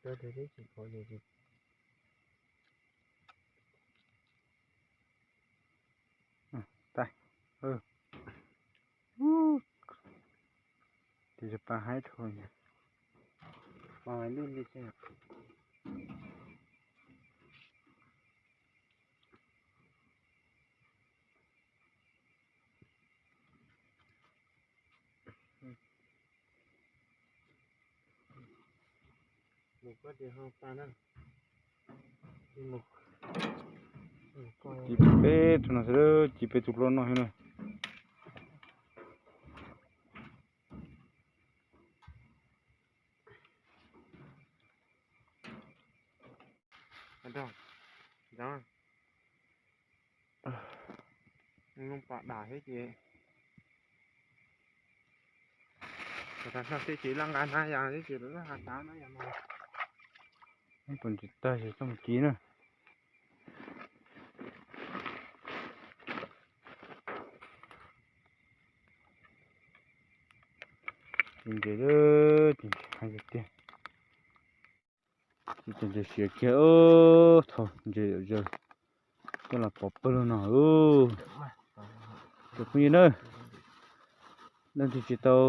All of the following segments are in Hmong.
Tsis, tsis, tis pa haib dhau. Ci peb tug no xwb, ci peb tug loj no xwb na. Pom dam thiab ces, tas nrho thiab ces laj nqa hnab yas thiab ces laj nqa hnab yas no. Pom ntsis tag ces txoj mus ci na. Ci ntses, ci ntses hais tiag tiag. Ci ntses siav kiag, thaum ntses zaws coj los pov pawg lug no. Tus phooj ywg na, leej twg tsis tau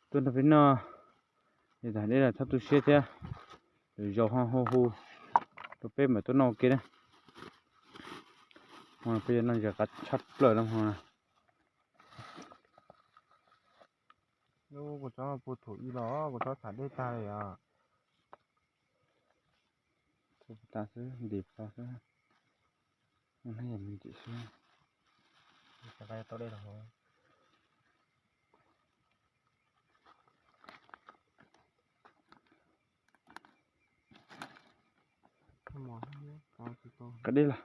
tuaj nrog peb noj, es tham deb los txhob tu siab thiab, lwm zaus ho hu hu rau peb mam tuaj noj ua ke na. Hmo no peb yuav noj ntses qab tshaj plaws no hmo no. Kuv txhob puag thaum ub los kuv txhob tham dej tag li os. Tas xwb, ntim plo xwb. Hnab yas me ntsis xwb. Kav dej los.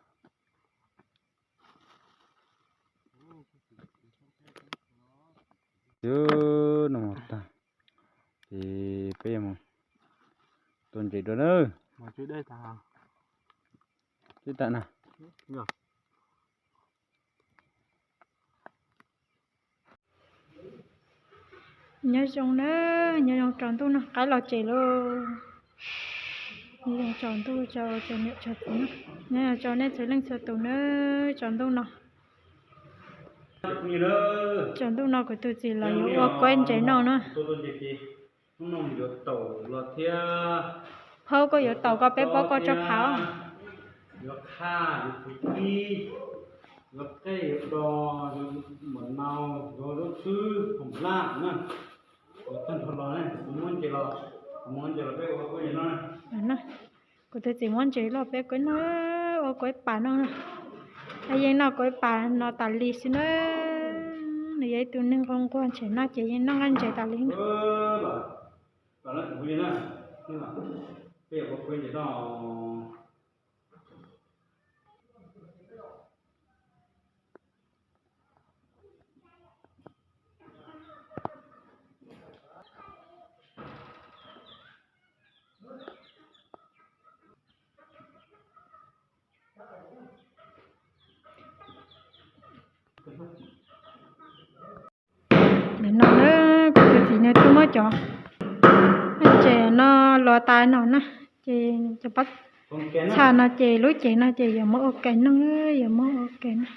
Yus, noj mov tag ces peb yuav mus tua ntses dua nawb. Tsis tas na. Nyob zoo na, nyob zoo tsaus ntuj no, qaib los tsev lauj. Nyob zoo tsaus ntuj rau tsoom niam tsoom txiv, nyob zoo rau nej txhua leej txhua tus na, tsaus ntuj no. Tsaus ntuj no kuv tus txiv los yuav ua kuaib ntses noj na. Phauj, koj yuav taus koj peb pob koj tso phauj. Yuav qhaj, yuav qhwv kib, yuav qej, yuav dos, yuav maum nau, yuav zaub xwb, khoom laj na. Yuav tag nrho los ne, kuv muab ntses los, kuv muab ntses los peb ua kuaib ntses noj. Kuv tus txiv muab ntses los peb kuaib noj, ua kuaib pas noj. Yeej noj kuaib pas no tas li xwb na. Nws yog ib tug neeg nquag nquag, ntshe noj ces yeej noj nqaij ntses tas li. Nim no na, kuv tus txiv nws twb muab cov ntses no luas tas no na, ces cov pob txha no ces lub cev no ces yuav muab ua ke noj, yuav muab ua ke noj.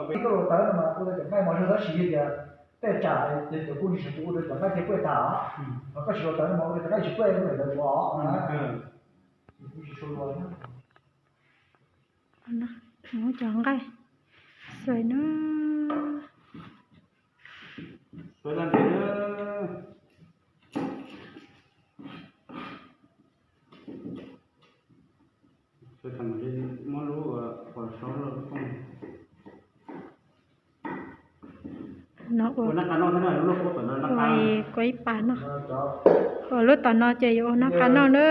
Koj luas tawv no mas ua rau cov nqaij mos zog tab sis yog tias tej tsam ces cov kuj tsis ua rau cov nqaij thiaj kuaj tas os. Ho koj tsis luas tawv no mas ua rau cov nqaij tsis kuaj, ua rau lawv ua os. Kuj tsis tshua luas. Muab cov nqaij xuas na. Xuas laj ntev na. No ua, ua kuaib pas no. Ua lub tom no ces yuav ua noj qab noj na.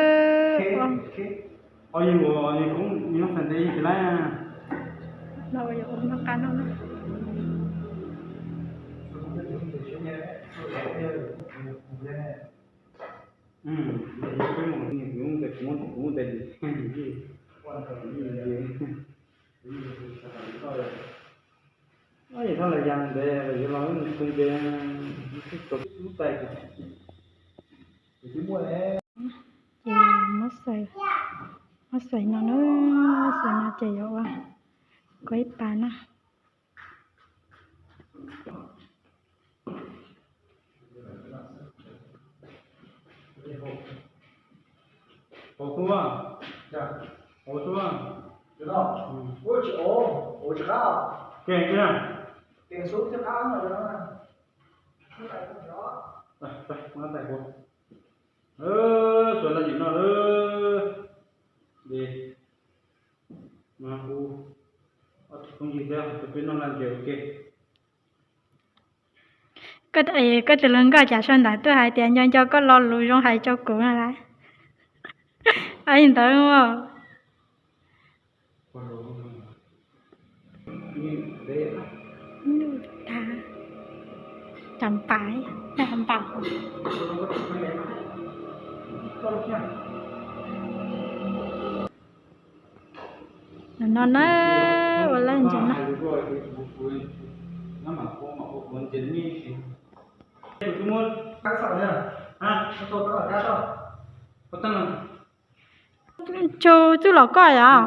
No yuav ua noj qab noj na. Ib yam thaj lawm yas ntev lawm yuav los tus ntev, lub tais. Ces muab xaws, muab xaws no na, xaws no ces yuav ua kua ib pas na. Hauv xub, hauv xub. Kev kiag. Tais, tais, xuas laj ntses noj lawm. Ces no kuv ob tug phooj ywg thiab tus peb noj laj ntses ua ke. Koj, koj tus hluas nkauj cas sau ntawv tuaj hais tias nco nco koj lo lus zoo hais rau kuv no lawm. Ua li ntawd. Tam pais, tam pais. No na, ua laj ntses no. Tsu txuj los koj yom?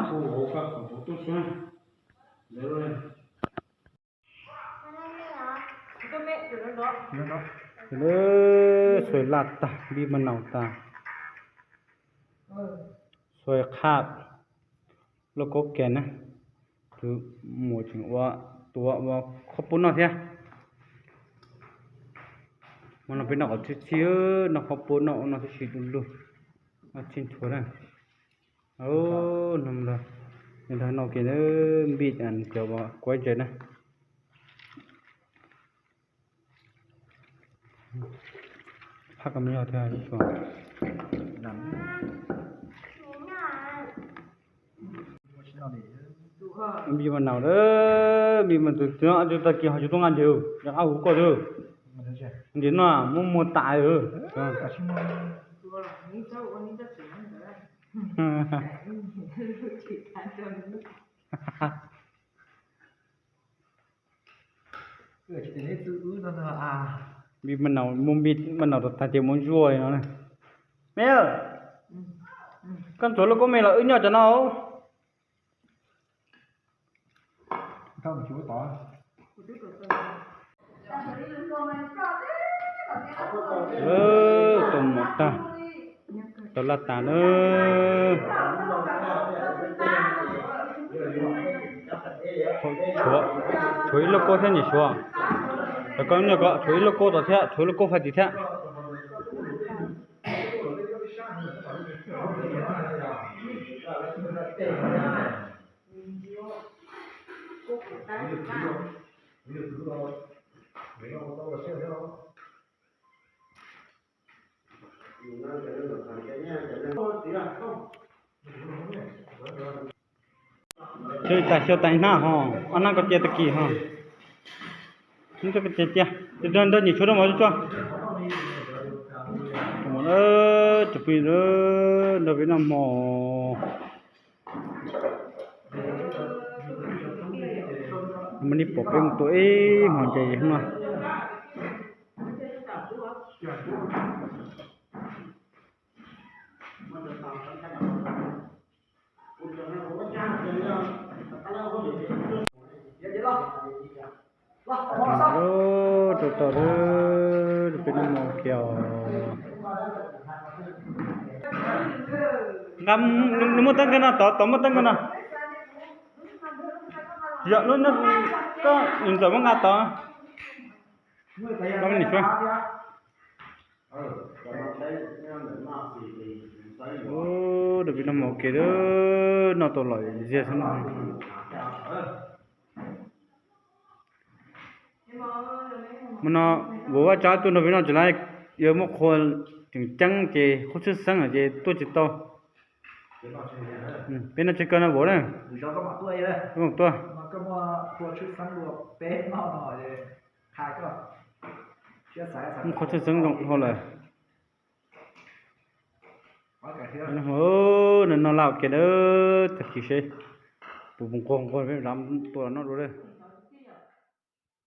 Xuas laj tag, npij maj naus tag. Xuas qhab lauj kaub kiag na. Tus muam tseem ua, tuav ua qhob pub noj thiab. Hmo no peb noj qos txhib txhib, noj qhob pub noj ua noj tib si du lug, noj txhib nrhuav na. Nrog noj kiag npij cov kuaib ntses na. Phab ko me yog thiab. Npij maj naus lawm, npij maj tus txiv no tag kis ho tsis tuaj nqa ntses, yog qab huv koj xwb. Ntses no muaj muag tas. Npij maj naus, muaj npij maj naus tas tas ces muab ntsuab li no na. Me, koj ntxuav lauj kaub me los wb nyob cov no. Tau mov tag, tau laj tas na. Tshuav, tshuav ib lauj kaub thiab niam suav. Cov ko nyuag ko tshuav ib lauj kaub tod thiab, tshuav ib lauj kaub fais tid thiab. Xyov tais xyov tais hnab ho, ob hnab ko cia tag kis ho. Cia, cia, cia, ntawd nyuam tshuav rau mov tsuag. Cov phooj ywg, nrog peb noj hmo. Mas nej pom peb mus tua ib hmos ntses no. Rau tod, peb noj hmo kiag. Nqa, nws muaj teeb kawg no, tod, tod muaj teeb kawg no. Yog lub no koj ntxawm muab nqa tod. Koj me nim suav. Ua, rau peb noj hmo ua ke, noj tau lom zem xwb no. Hmo no vauv Vaj Tsab tuaj nrog peb noj tsis lawm, yog muaj qhua tseem ceeb ces qhua tshwj xeeb ces tuaj tsis tau. Peb noj tsis kawg no vauv na. Tuaj. Muaj qhua tshwj xeeb zoo dhau lawm. Noj laj ua ke na, tag kis seb. Tus nquag nquag peb zam tua noj dua.